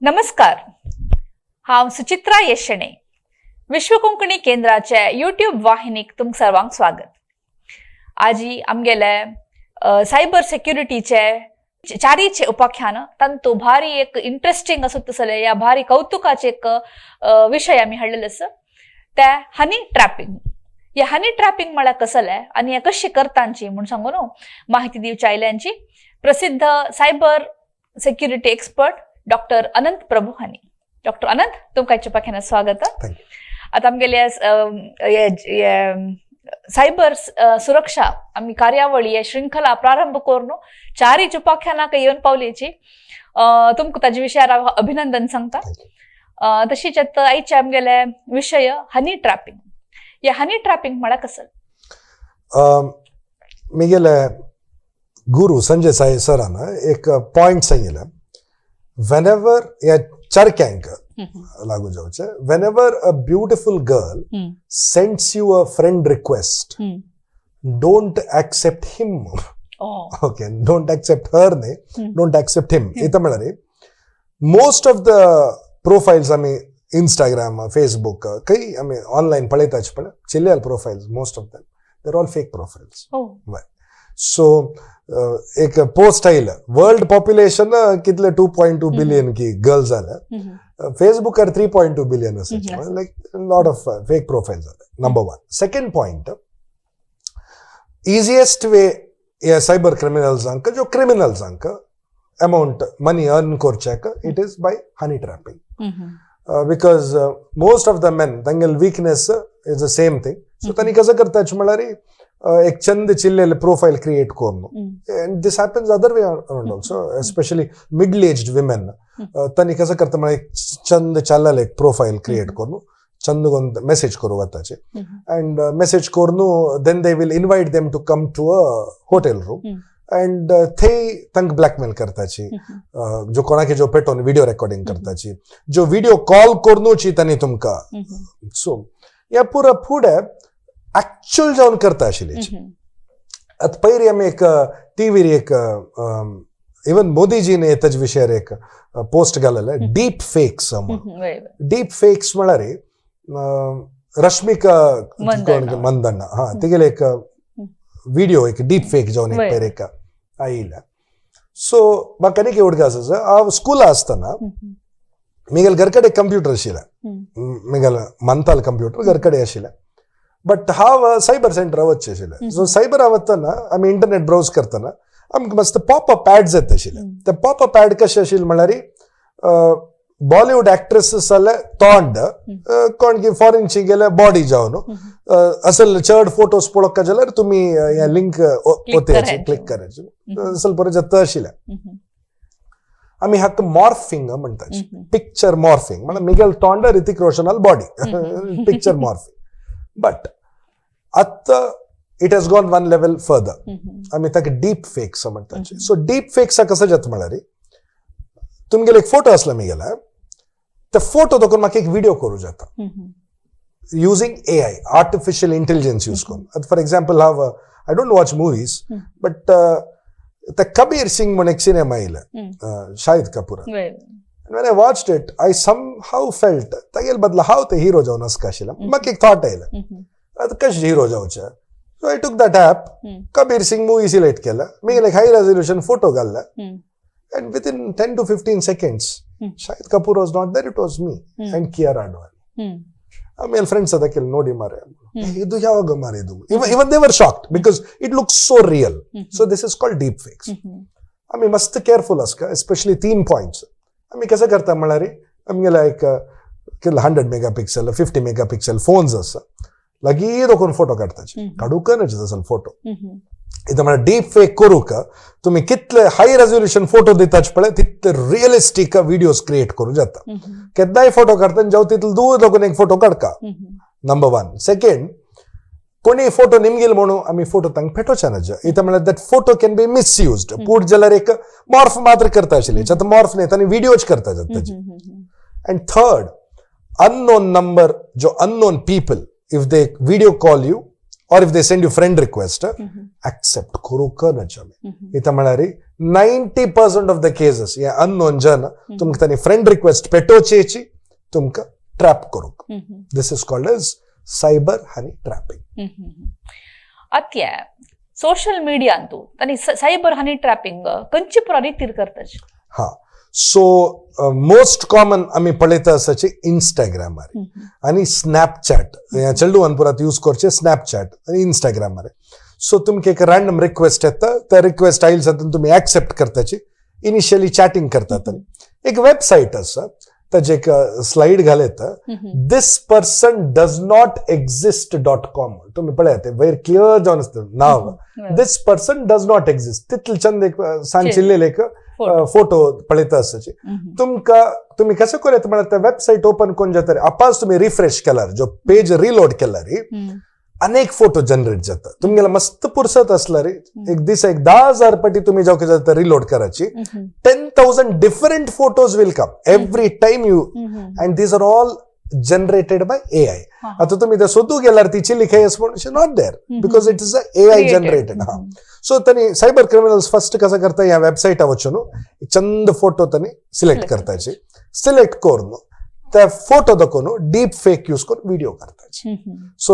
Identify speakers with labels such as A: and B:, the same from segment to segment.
A: नमस्कार, हांव सुचित्रा येशणे. विश्व कोंकणी केंद्राचे युट्यूब वाहिनीक तुमकां सर्वांक स्वागत. आजी आमगेले सायबर सेक्युरिटीचे चारीचे उपाख्यान तांतू भारी एक इंट्रस्टिंग असो तसले या भारी कौतुकाचे एक विशय आमी हाडलेले आसा, ते हनी ट्रॅपिंग. हे हनी ट्रॅपिंग म्हळ्यार कसलें आनी हे कशी करतांची म्हूण सांगू न्हू माहिती दिवच्या आयल्यांची प्रसिद्ध cyber security expert doctor Anant Prabhu हांणी. डॉक्टर अनंत, तुमकां आयच्या उपाख्यानात स्वागत.
B: Thank.
A: आता आमगेले सायबर सुरक्षा आमी कार्यावळी हे शृंखला प्रारंभ करून चारी उपाख्यानाक येवन पावलीची, तुमकां ताजे विशयार हांव अभिनंदन सांगता.
B: Thank you.
A: तशीच आतां आयचे आमगेले विशय हनी ट्रॅपिंग. हे हनी ट्रॅपिंग म्हळ्यार कसं?
B: मिगेले गुरु संजय साई सरान एक पॉइंट सांगितलं, वेनेवर ह्या चरक्यांक लागू जावचे, whenever a beautiful girl sends you a friend request, don't accept him. Okay, don't accept her न्ही, don't accept him. इथं म्हळ्यार मोस्ट ऑफ the profiles आमी इंस्टाग्राम, फेसबूक, खंय आमी ऑनलायन पळयताच पळय चिल्ल्याल profiles, most of them, they're all fake profiles. So एक post आयलं, world population कितले, 2.2 billion की गर्ल्स जाल्या, फेसबुकार 3.2 बिलियन आसा. Like lot of fake profile जाले, number one. Second point, easiest way हे सायबर क्रिमिनल्सांक, जो क्रिमिनल्सांक अमाउंट मनी अर्न करच्याक, it is by honey trapping, because most of the men तांगेले weakness is the same thing. So तांणी कसं करतात म्हळ्यार एक चंद चिल्लेले प्रोफायल क्रिएट करून, and this happens other way around also, especially middle aged women, तांणी कसं करता म्हळ्यार एक चंद चाललेले एक प्रोफायल क्रिएट करून चंद मेसेज करू वताचे अँड मेसेज करून then they will invite them to come to a hotel room and थंय तांकां ब्लॅकमेल करताची, जो कोणाके जो पेटोवन व्हिडिओ रेकॉर्डिंग करताची, जो व्हिडिओ कॉल करूनची तांणी तुमकां. सो ह्या पुरा फुडें ऍक्च्युअल जावन करता आशिल्ली. आतां पयलीं आमी एक टीव्हीर एक, इवन मोदीजीने तेज विशयार एक पोस्ट घालेले, डीप फेक्स म्हणून.
A: वय वय.
B: डीप फेक्स म्हळ्यार रश्मिका
A: मंदाना.
B: मंदण्णा, हा, तिगेले एक व्हिडिओ एक डीप फेक जावन एक पयर एक आयिल्ले. सो म्हाका आनीक उडगास आसा, हांव स्कुला आसतना मिगेल घर कडेन कंप्युटर आशिल्लें. मिगेल मंताल कंप्युटर घर कडेन आशिल्लें, बट हांव सायबर सेंटरा वचचें आशिल्लें. सो सायबरा वतना आमी इंटरनेट ब्रावज करतना आमकां मस्त पॉप अप ऍड्स येता आशिल्ले. ते पॉप अप ऍड कशें आशिल्लें म्हळ्यार बॉलिवूड एक्ट्रेसीस जाल्यार तोंड, कोण की फॉरेनची गेले बॉडी जावन असल चड फोटोज पळोवंक जाल्यार तुमी ह्या लिंक वताची
A: करायचे.
B: क्लिक करायचे, असल बरें जाता आशिल्लें. आमी हाका मॉर्फिंग म्हणटाचे, पिक्चर मॉर्फिंग म्हळ्यार मिगेल तोंड, ऋतिक रोशनाल बॉडी, पिक्चर मॉर्फिंग. बट आतां it has gone one level further. आमी ताका डीप फेक्स म्हणटाचे. सो डीप फेक्स कसं जाता म्हळ्यार तुमगेले एक फोटो आसला मिगेला, ते फोटो दाखोवन म्हाका एक व्हिडिओ करूं जाता using AI, artificial intelligence use करून. आतां फॉर एक्झाम्पल, हांव I don't watch movies, but ते कबीर सिंग म्हूण एक सिनेमा येयले शाहिद कपूर.
A: वय
B: When I watched it, I somehow felt तागेले बदला हांव ते हिरो जावन आसका आशिल्लें. म्हाका एक थॉट आयलें, आतां कशें हिरो जावचें? So I took that app, Kabir Singh movie select केला, मी like high resolution photo घालला and within 10 to 15 seconds, Shahid Kapoor was not there, it was me and Kiara Advani. ಆಮೇಲೆ ಫ್ರೆಂಡ್ಸ್ ಅದಕ್ಕೆ ನೋಡಿ ಮಾರೆ, ಇದು ಯಾವಾಗ ಮಾರೆ ಇದು? Even they were shocked because it looks so real. So this is called deep fakes. आमी मस्त केअरफुल आसका, एस्पेशली तीन पॉयंट्स. आमी कसं करता म्हळ्यार आमगेले एक कितले 100 mega pixel, 50 mega pixel phones आसा, लागीं दोखून फोटो काडताचे. काडूंक नज असल फोटो. इथं म्हळ्यार डीप फेक करूक तुम्ही कितले हाय रेझोल्युशन फोटो दिताच पळय, तितले रिअलिस्टीक व्हिडिओज क्रिएट करूं जाता. केन्नाय फोटो काडटा जावं तितले दूर लागून एक फोटो काडका, नंबर वन. सेकंड, कोणी फोटो निमगेल म्हणून आमी फोटो तांकां पेटोवचे नज. इथं म्हळ्यार that photo can be misused. पूण जाल्यार एक मॉर्फ मात्र करता आशिल्ले, आतां मॉर्फ न्ही, तांणी व्हिडिओच करता जाता ताजे. अँड थर्ड, अननोन नंबर, जो unknown people, if they video call you or if they send you friend request, accept करूंक नज आमी. इथं म्हळ्यार 90% of the cases हे अननोन जन तुमकां तांणी फ्रेंड रिक्वेस्ट पेटोवची, तुमकां ट्रॅप करूंक. This is called as cyber honey trapping.
A: ಅತ್ಯ ಸೋಷಿಯಲ್ ಮೀಡಿಯಾ ಅಂತೂ ತನಿ ಸೈಬರ್ ಹನಿ ಟ್ರ್ಯಾಪಿಂಗ್ ಕಂಚಿ ಪುರ ರೀತಿರ್ करताच.
B: हा, सो मोस्ट कॉमन आमी पळयता आसाची इंस्टाग्रामार आनी स्नॅपचॅट. चेडवान पुरात यूज करचे स्नॅपचॅट आनी इंस्टाग्रामार. सो तुमकां एक रँडम रिक्वेस्ट येता, त्या रिक्वेस्ट आयल जातून तुमी एक्सेप्ट करताची, इनिशियली चॅटिंग करतात. एक वेबसायट आसा, ताजे एक slide घालयता, this person does not exist.com. तुमी पळयात, वयर क्लियर जावन आसता नांव, this person does not exist. तितले चंद एक सांचिल्लेले एक फोटो पळयता आसाची. तुमकां तुमी कसं करूं म्हळ्यार, त्या वेबसायट ओपन करून जाता, आपास तुमी रिफ्रेश केल्यार, जो पेज रिलोड केल्यार अनेक फोटो जनरेट जाता. तुमगेला मस्त पुरसत असल्यार एक दीस एक 10,000 पटी तुमी जावं जाता रिलोड करायची, 10,000 different photos will come every time you, and these are all generated by AI. आता तुम्ही ते सोदू गेल्यार ती चिली खंय आसा म्हणून, not there, because it is a AI generated. हा, सो तांणी सायबर क्रिमिनल्स फर्स्ट कसं करता, ह्या वेबसायटा वचून एक चंद फोटो तांणी सिलेक्ट करताची. सिलेक्ट करून त्या फोटो दाखोवन डीप फेक यूज करून व्हिडिओ करताची. सो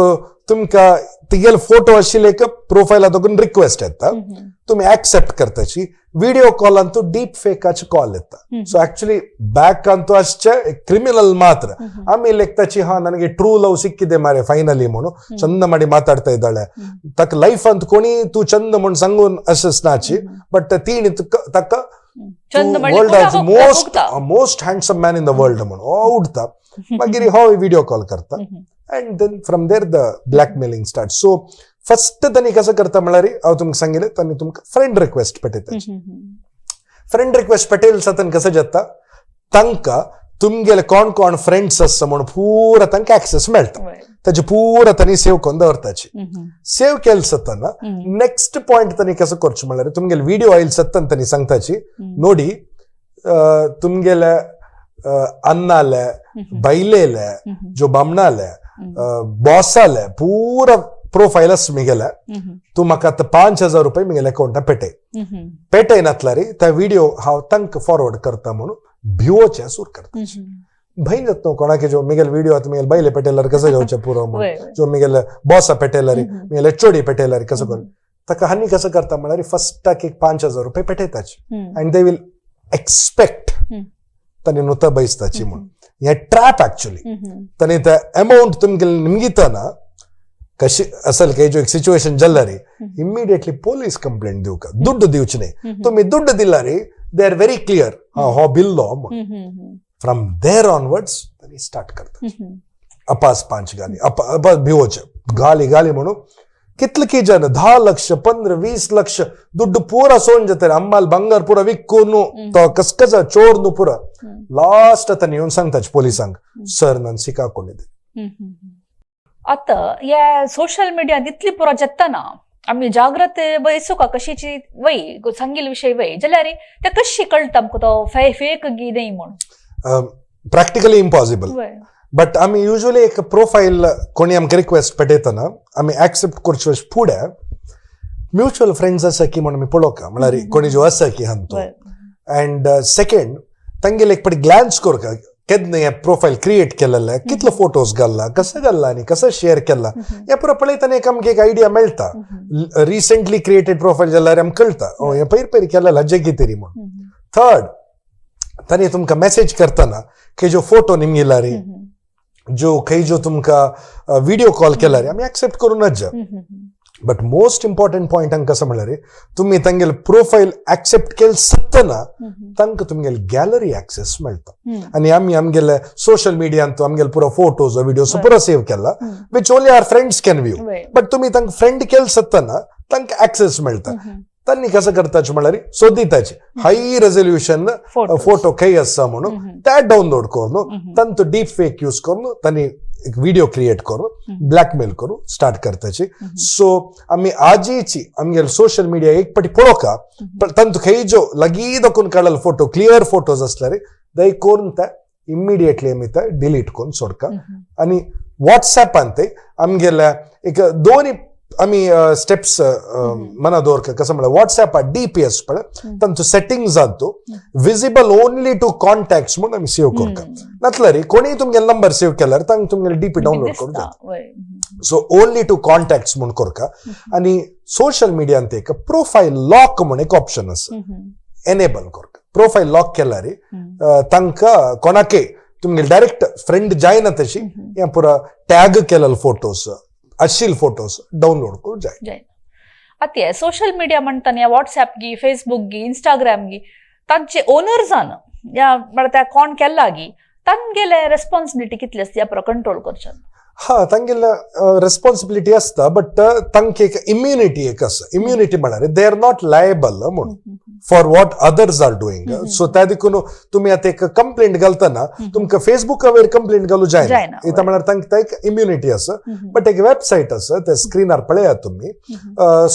B: तुमकां तिगेले फोटो आशिल्ले एक प्रोफायला दाखोवन रिक्वेस्ट येता, तुमी एक्सेप्ट करताची, व्हिडिओ कॉलान तो डीप फेकाचे कॉल येता. सो ऍक्च्युली बॅक अंतू आसचे क्रिमिनल ಮಾತ್ರ. ಆಮೇಲೆ ಲೆಕ್ತಾಚಿ, ಹಾ ನನಗೆ ಟ್ರೂ ಲವ್ ಸಿಕ್ಕಿದೆ ಮಾರೆ ಫೈನಲಿ म्हणून ಚಂದ ಮಾಡಿ ಮಾತಾಡ್ತಾ ಇದ್ದಾಳೆ, ತಕ್ಕ ಲೈಫ್ ಅಂತ ಕೊಣಿ ತೂ ಚಂದ म्हण सांगून ಅಸಸ್ ನಾಚಿ, ಬಟ್ ತೀನಿ ತಕ್ಕ
A: ಚಂದ
B: world most most handsome man in the world म्हणून उठता, मागीर हो व्हिडिओ कॉल करता, and then from there the blackmailing start. So first तांणी कसं करता म्हळ्यार, हांव तुमकां सांगिल्लें, तांणी तुमकां फ्रेंड रिक्वेस्ट पेटयता. फ्रेंड रिक्वेस्ट पेटयले जाता कसं जाता, तांकां तुमगेले कोण कोण फ्रेंड्स आसा म्हणून पुरा तांकां एक्सेस मेळटा. ताचे पुरा तांणी सेव करून दवरताची. सेव केले जाताना नेक्स्ट पॉयंट तांणी कसं करचें म्हळ्यार, तुमगेले व्हिडिओ आयल सत्तान तांणी सांगताची, ನೋಡಿ तुमगेले अन्नाले, बैलेले, जो बामणाले, बॉसाले पूरा प्रोफायल आसा मिगेले, तूं म्हाका आतां 5,000 रुपये मिगेले अकाउंटा पेटय. पेटय नातल्यार त्या व्हिडिओ हांव तांकां फॉरवर्ड करता म्हणून भिवोचे सूर करता. भंय जाता न्हू कोणाक, जो मिगेल व्हिडिओ आतां मिगेल बैले पेटयल्यार कसं जावचें पुरो म्हणून, जो मिगेल बॉसा पेटयल्यार, मिगेल एचओडी पेटयल्यार कसं करूं. ताका हानी कसं करता म्हळ्यार, फस्टाक एक 5,000 रुपये पेटयताची अँड they will expect तांणी नुता बैसताची म्हणून. हे ट्रॅप ऍक्च्युली. तांणी ते अमाऊंट तुमगेले निमगितना कशी असेल काही जो एक सिच्युएशन जाल्ला रे, इमिडिएटली पोलीस कंप्लेंट दिवका, दुड्ड दिवचे न्ही. तुम्ही दुड्ड दिला रे, they are very clear, हा हो बिल्लो म्हणून. फ्रॉम there onwards तांणी स्टार्ट करता अपास पांच गाली, अपास भिवोचे गाली गाली म्हणून. कितले की जन 10 लक्ष, 15 20 लक्ष दुड्ड पूरा सोन जाता, अम्माल ಬಂಗಾರ ಪೂರ ವಿಕ್ಕೂನು तो ಕಸ್ಕಸ ಚೋರ್ನು ಪೂರ. ಲಾಸ್ಟ್ तांणी येवन सांगता पोलिसांक, सर ನಾನು ಸಿಕ್ಕಾಕೊಂಡಿದ್ದೆ.
A: आतां हे सोशल मिडियांत इतली पुरो जाता, आमी जाग्रत वयसुका कशीची वय सांगील विशय वय जाल्यार ते कशी कळटा आमकां तो फेक गी न्ही म्हूण?
B: Practically impossible. बट आमी युजली एक प्रोफायल कोणी आमकां रिक्वेस्ट पेटयतना आमी एक्सेप्ट करचे फुडें म्युच्युअल फ्रेंड्स आसा की म्हणून आमी पळोवका, म्हळ्यार कोणी जो आसा की हांतो. अँड सेकंड, तांगेले एक पाटी ग्लॅन्स करका, केन्ना हें प्रोफायल क्रिएट केलेलें, कितलो फोटोज घाल्ला, कसं घाल्ला आनी कसं शेअर केला, हें पुरो पळयतना एक आमकां एक आयडिया मेळटा. रिसेंटली क्रिएटेड प्रोफायल जाल्यार आमकां कळटा, ओ हें पयर पयर केलेलें हाजें कितें तरी म्हणून. थर्ड, तांणी तुमकां मॅसेज करतना खंय जो फोटो निमगिला रे, जो खंय जो तुमकां व्हिडिओ कॉल केला रे, आमी एक्सेप्ट करूं नज. बट मोस्ट इम्पॉर्टंट पॉयंट हांगा कसं म्हणल्यार, तुमी तांगेले प्रोफायल एक्सेप्ट केले सत्तना तांकां तुमगेले गॅलरी एक्सेस मेळटा. आनी आमी आमगेले सोशल मिडियांत आमगेले पुरो फोटोज, व्हिडिओज पुरो सेव्ह केला, which only our friends can view. But तुमी तांकां फ्रेंड केले सत्तना तांकां एक्सेस मेळटा. तांणी कसं करताचे म्हणल्यार, सोदिताचे हाय रेझोल्युशन फोटो खंय आसा म्हणून, ते डावनलोड करून तांचो डीप फेक यूज करून तांणी एक व्हिडिओ क्रिएट करून ब्लॅकमेल करून स्टार्ट करताची. सो आमी आजीची आमगेले सोशल मिडिया एक पाटी पळोवका, तांतू खंय जो लागीं दाखोवन काडलेले फोटो, क्लियर फोटोज आसल्यार दय करून ते इमिडिएटली आमी ते डिलीट करून सोडका. आनी वॉट्सॅपान ते आमगेले एक दोनी आमी स्टेप्स मना दवरका. कसं म्हळ्यार वॉट्सॅपा डी पी एस पळय, तांचो सेटिंग्स तूं विजिबल ओनली टू कॉन्टॅक्ट्स म्हणून आमी सेव करता. नातल्यार कोणीय तुमगेले नंबर सेव्ह केल्यार तांकां तुमगेले डी पी डावनलोड करूंक जाता. सो ओनली टू कॉन्टॅक्ट्स म्हूण करका. आनी सोशल मिडियांत एक प्रोफायल लॉक म्हूण एक ऑप्शन आसा, एनेबल करका. प्रोफायल लॉक केल्यार तांकां कोणाकय तुमगेले डायरेक्ट फ्रेंड जायना तशी हे पुरा टॅग केलेले फोटोज, अश्लील फोटोज डावनलोड करूंक जाय.
A: आतां सोशल मिडिया म्हणटाना, वॉट्सॅप गी, फेसबूक गी, इंस्टाग्राम गी, तांचे ओनर्सान या म्हळ्यार त्या कोण केला गी, तांगेले रेस्पॉन्सिबिलिटी कितली आसता ह्या कंट्रोल करच्यान?
B: हा, तांगेले रेस्पॉन्सिबिलिटी आसता, बट तांकां एक इम्युनिटी एक आसा. इम्युनिटी म्हळ्यार they are not liable म्हणून for what others are doing. So त्या देखून तुमी आतां एक कंप्लेंट घालतना तुमकां फेसबुका वयर कंप्लेंट घालूं जायना.
A: जायना.
B: इथं म्हळ्यार तांकां एक इम्युनिटी आसा. बट एक वेबसायट आसा, त्या स्क्रिनार पळयात तुमी,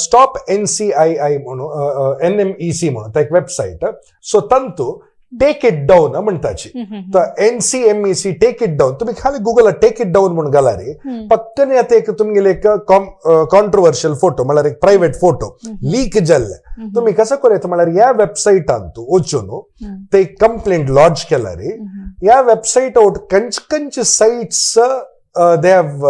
B: स्टॉप एनसीआयआय म्हणून, एनएमईसी म्हणून एक वेबसायट. सो तांतू टेक it down म्हणटाची, तर एनसीएमईसी टेक it down. तुम्ही खाली गुगल टेक it down म्हणून घाला रे, पक्कने आता एक तुमगेले एक कॉन्ट्रोवर्शियल फोटो, म्हळ्यार एक प्रायव्हेट फोटो लीक जाल्ले, तुम्ही कसं करूं म्हळ्यार ह्या वेबसायटान तूं वचून ते कंप्लेंट लॉज केला रे, ह्या वेबसायट आउट कंच कंच sites they have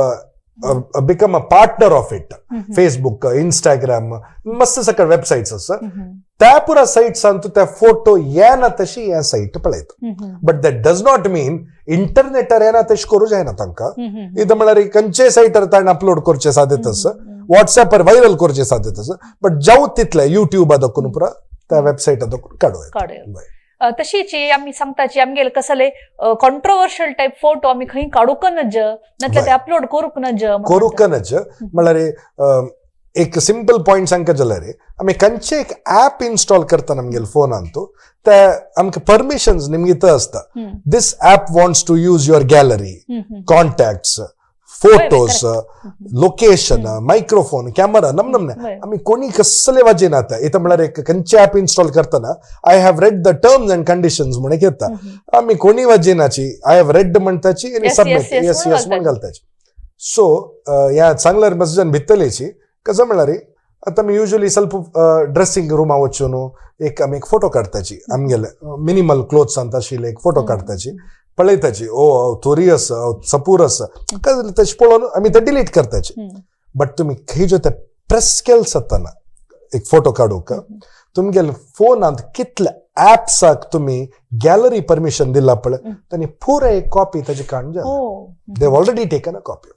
B: become a partner of it, Facebook, Instagram, मस्त सगळे वेबसायट्स आसा. त्या पुरा सायट्सान तूं त्या फोटो येना तशी ह्या सायट पळयता. But that does not mean इंटरनेटार येना तशें करूं जायना तांकां. इथं म्हळ्यार खंयचे सायटार ताणें अपलोड करचें साध्यत आसा, वॉट्सॅपार व्हायरल करचें साध्यत आसा, बट जावं तितलें युट्यूबा दाखोवन पुरा त्या वेबसायटा दाखोवन काडूं येता.
A: काडूं. तशीच आमी सांगताची, आमगेले कसले कॉन्ट्रोवर्शियल टायप फोटो आमी खंय काडूंक नज, नातल्यार ते अपलोड करूंक नज.
B: करूंक नज म्हळ्यार एक सिंपल पॉयंट सांगता जाल्यार, आमी खंयचे एक ऍप इन्स्टॉल करतना आमगेले फोनान ते आमकां परमिशन्स निमगित आसता. This app wants to use your gallery, contacts, photos, location, microphone, camera, नम नमने. आमी कोणी कसले वाजेना. आता इथं म्हळ्यार एक खंयचे ऍप इन्स्टॉल करतना "I have read the terms and conditions" म्हणून येता. आमी कोणी वाजेनाची, I have read म्हणताची आनी सबमिट, येस येस म्हणून घालताची. सो ह्या चांगल्या मेसेजान भितरलेची. कसं म्हळ्यार आता आमी युजली ಸ್ವಲ್ಪ ड्रेसिंग रुमा वचून एक आमी एक फोटो काडताची, आमगेले मिनिमल क्लोथ्सान आशिल्ले एक फोटो काडताची, पळयताची, ओ थोरी आसा, सपूर आसा, तशें पळोवन आमी ते डिलीट करताची. बट तुमी खंय जो ते प्रेस केल जाताना एक फोटो काडूंक, तुमगेले फोनांत कितले ऍप्साक तुमी गॅलरी परमिशन दिला पळय, तांणी पुरा एक कॉपी ताची काडून जाता. They already taken a copy.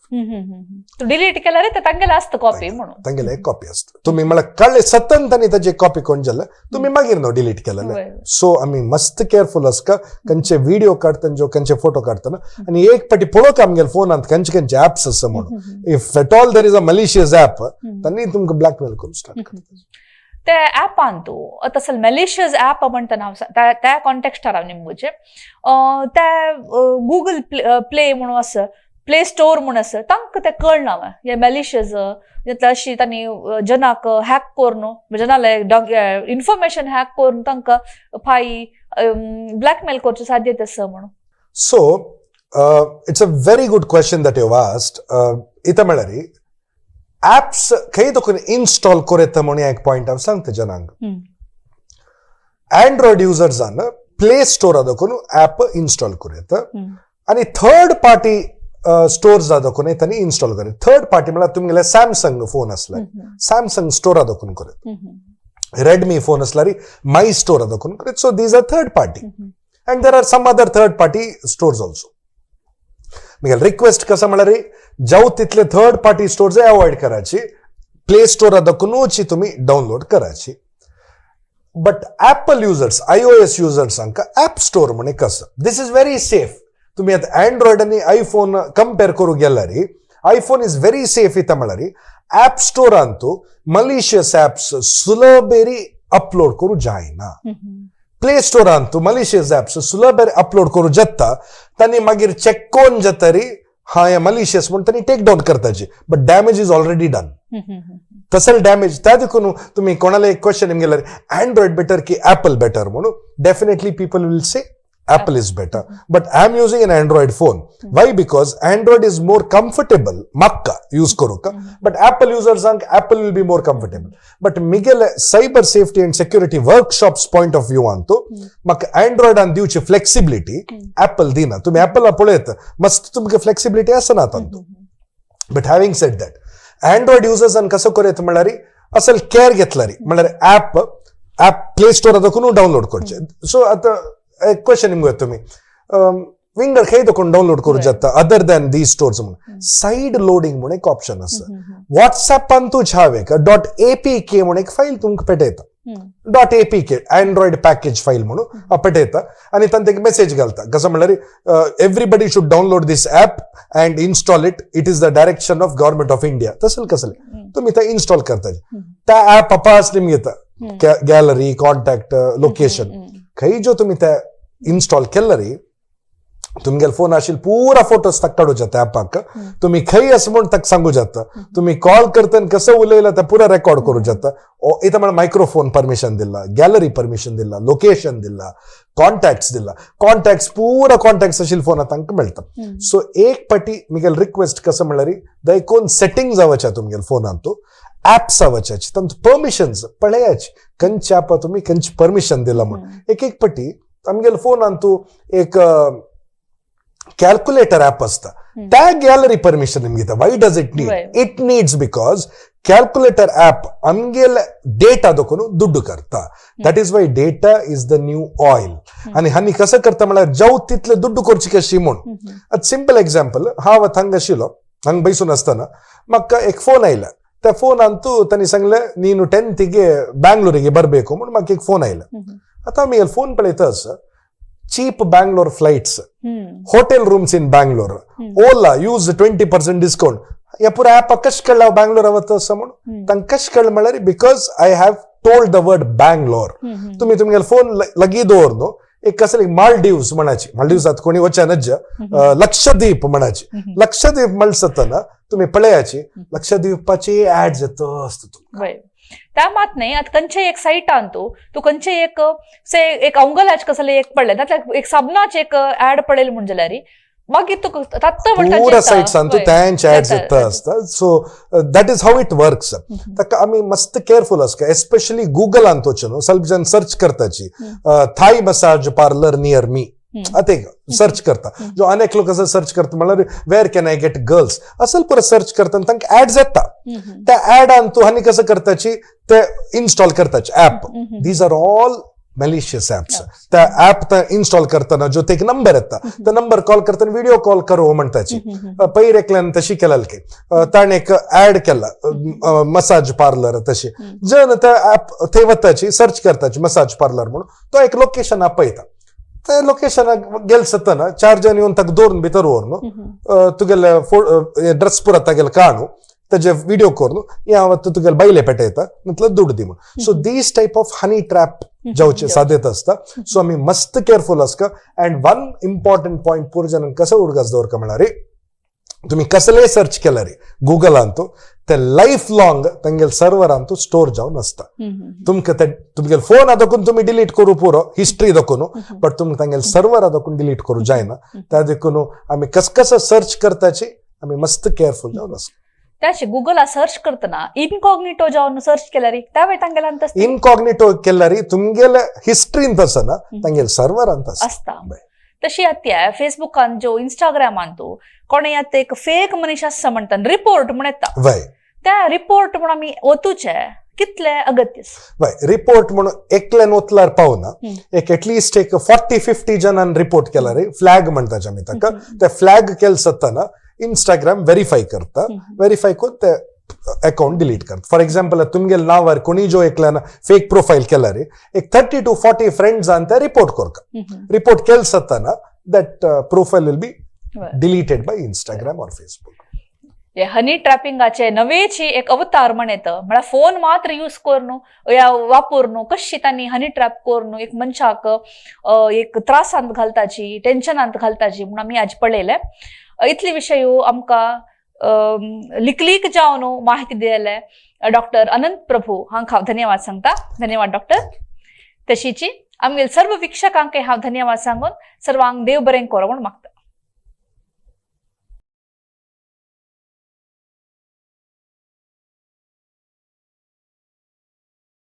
A: Delete केल्यार ते तांगेले आसता कॉपी म्हणून.
B: तांगेले एक कॉपी आसता. तुमी म्हळ्यार कळ्ळे सतन तांणी ताची कॉपी कोण जाले, तुमी मागीर न्हू डिलीट केलेले. सो आमी मस्त केअरफुल आसका खंयचे व्हिडिओ काडटना, जो खंयचे फोटो काडटना. आनी एक पाटी पळोवक आमगेले फोनांत खंयचे खंयचे ऍप्स आसा म्हणून. If at all there is a malicious app, तांणी तुमकां ब्लॅकमेल करूंक स्टार्ट करता.
A: ते ॲपान तूं तसं मॅलिशियस ॲप म्हणटना हांव त्या कॉन्टेक्स्टार हांव निमगुचें, त्या गुगल प्ले म्हणून आसा, प्ले स्टोर म्हूण आसा, तांकां तें कळना हे मॅलिशियस. अशी तांणी जनाक हॅक करून, जनाले इन्फॉर्मेशन हॅक करून तांकां फाय ब्लॅकमेल करचें साध्यत आसा म्हणून.
B: So it's a very good question that you asked. इथं म्हळ्यार ऍप्स खंय तुका इन्स्टॉल करूं येता म्हणून एक पॉयंट हांव सांगता जनांक. अँड्रॉयड युजर्सान प्ले स्टोरा दाखोवन ऍप इन्स्टॉल करूं येता आनी थर्ड पार्टी स्टोर्स दाखोवन तांणी इन्स्टॉल करूं. थर्ड पार्टी म्हळ्यार तुमगेले सॅमसंग फोन आसल्यार सॅमसंग स्टोरा दाखोवन करूं, रेडमी फोन आसल्यार माय स्टोरा दाखोवन करूं. So these are third party and there are some other third party stores also. मागीर रिक्वेस्ट कसं म्हळ्यार, जावं तितले थर्ड पार्टी स्टोर्स अवॉइड करायची, प्ले स्टोरा दाखोवनूच तुम्ही डाउनलोड करायची. But Apple users, iOS युजर्सांक app store म्हण एक आसा. This is very safe. तुम्ही आता अँड्रॉयड आनी आयफोन कंपेर करूंक गेल्यार आयफोन is very safe. इथं म्हळ्यार ऍप स्टोरांतू मलिशियस ऍप्स सुलभेरी अपलोड करूं जायना. प्ले स्टोरांतू मलिशियस ऍप्स सुलभेरी अपलोड करूं जाता. तांणी मागीर चेक कोन जातरी, हा हे मलिशियस म्हूण तांणी टेक डावन करताची, but damage is already done. तसले डॅमेज त्या देखून तुम्ही कोणाला एक क्वेश्चन गेल्यार अँड्रॉयड बेटर की ऍपल बेटर म्हणून, definitely people will say Apple is better, but I am using an Android phone. Why? Because Android is more comfortable म्हाका use करूंक, but Apple युजर्सांक Apple will be more comfortable. But मिगेले cyber safety and security workshops point of view Antu म्हाका अँड्रॉयडान दिवची flexibility apple दिना. तुम्ही ऍपला पळयत मस्त तुमकां फ्लेक्सिबिलिटी आसना तातूंत. But having said that, Android युजर्सान कसो करूं म्हणल्यार असल केअर घेतल्यार म्हणल्यार ऍप ऍप प्ले स्टोर दाखोवन डाउनलोड करचे. सो आतां एक क्वेश्चन निमगो तुम्ही, विंगड खंय दाखोवन डाउनलोड करूं जाता अदर दॅन these stores म्हणून? सायड लोडिंग म्हणून एक ऑप्शन आसा. वॉट्सॅपांतूच हांव एक डॉट एपीके म्हणून एक फायल तुमकां पेटयता, dot APK, Android package file म्हणून हांव पेटयता आनी तांकां एक मेसेज घालता. कसो म्हणल्यार, "Everybody should download this app and install it. It is the direction of Government of India." तसं कसले तुम्ही ते इन्स्टॉल करता, त्या ऍप अपास निमगे येता गॅलरी, कॉन्टॅक्ट, लोकेशन. खंय जो तुम्ही ते इन्स्टॉल केलं रे, तुमगेले फोन आशिल्ले पुरा फोटोज ताका काडू जाता ऍपाक. तुम्ही खंय आसा म्हूण ताका सांगू जाता. तुम्ही कॉल करतना कसं उलयला ते पुरा रेकॉर्ड करू जाता. इथं म्हणल्यार मायक्रोफोन परमिशन दिला, गॅलरी परमिशन दिला, लोकेशन दिला, कॉन्टॅक्ट्स दिला. कॉन्टॅक्ट्स पुरा कॉन्टॅक्ट्स आशिल्ले फोनात तांकां मेळटा. सो एक पाटी मिगेल रिक्वेस्ट कसं म्हणल्यार, दयकोन सेटिंग्स जावच्या तुमगेले फोनांतू, ऍप्स जावच्याची, तांचे परमिशन्स पळयाची, खंयचे ऍप तुमी खंयचे परमिशन दिला म्हूण. एक एक पटी आमगेले फोनांतू एक कॅल्क्युलेटर ऍप असता, त्या गॅलरी परमिशन निमगे दिता. Why does it need? It needs because calculator app आमगेले डेटा दाखोवन दुड्डू करता. That is why data is the new oil. आनी हांणी कसं करता म्हळ्यार, जाव तितले दुड्डू करची कशी म्हूण. आतां सिंपल एक्झाम्पल, हांव आतां हांगा आशिल्लो, हांगा बैसून आसतना म्हाका एक फोन आयला. त्या फोनांतू तांणी सांगलें, "ನೀನು 10ತಿಗೆ ಬ್ಯಾಂಗ್ಳೂರಿಗೆ ಬರಬೇಕು" म्हणून म्हाका एक फोन आयला. आतां आमी phone पळयताच, cheap Bangalore flights, hotel rooms in Bangalore, Ola use 20% discount. ह्या पुरा ऍप कशें कळ्ळें हांव बँगलोर वता असो म्हणून? तांकां कशें कळ्ळें म्हणल्यार, because I have told the word Bangalore. तुम्ही तुमगेले फोन लागीं दवर न्हू, एक कसले मालदीव्स म्हणाची, मालदीव्स आतां कोणी वचना, लक्षद्वीप म्हणाची, लक्षद्वीप म्हणसतना तुम्ही पळयाची, लक्षद्वीपाची ऍड्स येत असता तुमकां.
A: वय, त्या मात नाही. आता खंयचे एक सायटान तूं तूं खंयचे एक से एक अंगलाच कसले एक पडले, तातूंतल्यान एक साबणाचे एक ऍड पडले म्हण जाल्यार मागीर तुका तात्त
B: पुरा सायट्सान तूं त्यांचे ऍड्स येता आसता. So that is how it works. ताका आमी मस्त केअरफुल आसता. एस्पेशली गुगलान वचून न्हू, ಸ್ವಲ್ಪ जन search करताची, "Thai massage parlour near me" आतां एक सर्च करता. जो अनेक लोक असं सर्च करता म्हणल्यार, "Where can I get girls?" असल पुरा सर्च करता आनी तांकां ऍड्स येता. त्या ऍडान तूं हांणी कसं करताची, ते इन्स्टॉल करताची app. These are all malicious apps. त्या ऍप इन्स्टॉल करताना जो ते एक नंबर येता, त्या नंबर कॉल करताना व्हिडिओ कॉल करो म्हणताची. पयर एकल्यान तशी केलेलं की ताणें एक ऍड केला, मसाज पार्लर. तशी जन त्या ऍप थंय वताची, सर्च करताची मसाज पार्लर म्हणून, तो एक लोकेशन आपयता. त्या लोकेशनाक गेल सतना चार जण येवन ताका दवरून भितर व्हरून तुगेले ड्रेस पुरा तागेले काणू, ताजे व्हिडिओ करून या वता तुगेले बायले पेटयता, म्हटलं दुड दी म्हणून. So these type of honey trap जावचे साध्यता आसता. सो आमी मस्त केअरफुल आसका. अँड वन इम्पॉर्टंट पॉयंट पूर जणांक कसो उडगास दवरका म्हळ्यार, तुम्ही कसलेय सर्च केलं रे गुगलांतू, ते लायफ लॉंग तांगेले सर्वरांतू स्टोर जावन आसता. तुमकां ते तुमगेले फोन दाखोवन तुमी डिलीट करू पुरो, हिस्ट्री दाखोवन, बट तुमकां तांगेले सर्वरा दाखोवन डिलीट करू जायना. त्या देखून आमी कस कसं सर्च करताची, आमी मस्त केअरफुल जावन आसता.
A: त्याचे गुगला सर्च करतना इनकॉग्निटो जावन सर्च केल्यार त्या वेळ तांगेले अंत
B: इनकॉग्निटो केल्यार तुमगेले हिस्ट्रींत आसना, तांगेले सर्वरांत आसता.
A: असता. तशी आतां फेसबुकान जो इंस्टाग्रामान तूं कोणे आतां एक फेक मनीस आसा म्हणटा, रिपोर्ट म्हण येता. त्या रिपोर्ट म्हण आमी वतूचे कितले अगत्य?
B: वय, रिपोर्ट म्हणून एकल्यान वतल्यार पावना. एक एटलिस्ट एक 40-50 जणांनी रिपोर्ट केला रे, फ्लॅग म्हणटाचे आमी ताका. ते फ्लॅग केले जाताना इंस्टाग्राम व्हेरीफाय करता. व्हेरीफाय करून ते अकाउंट डिलीट करता. फॉर एक्झाम्पल, तुमगेले नांवार कोणी जो एकल्यान फेक प्रोफायल केला रे, एक 30 टू 40 फ्रेंड्सान ते रिपोर्ट करता. रिपोर्ट केले जाताना that profile will be deleted by Instagram or Facebook.
A: हे हनी ट्रॅपिंगाचे नवेची एक अवतार म्हण येत, म्हळ्यार फोन मात्र यूज करून या वापरून कशी तांणी हनी ट्रॅप करून एक मनशाक एक त्रासांत घालताची, टेन्शनांत घालताची म्हूण आमी आज पळयलें. इतले विशय आमकां लिकलीक जावन माहिती दिले डॉक्टर अनंत प्रभू हांकां हांव धन्यवाद सांगता. धन्यवाद डॉक्टर. तशीची आमगेले सर्व वीक्षकांकय हांव धन्यवाद सांगून सर्वांक देव बरें करो म्हूण मागता.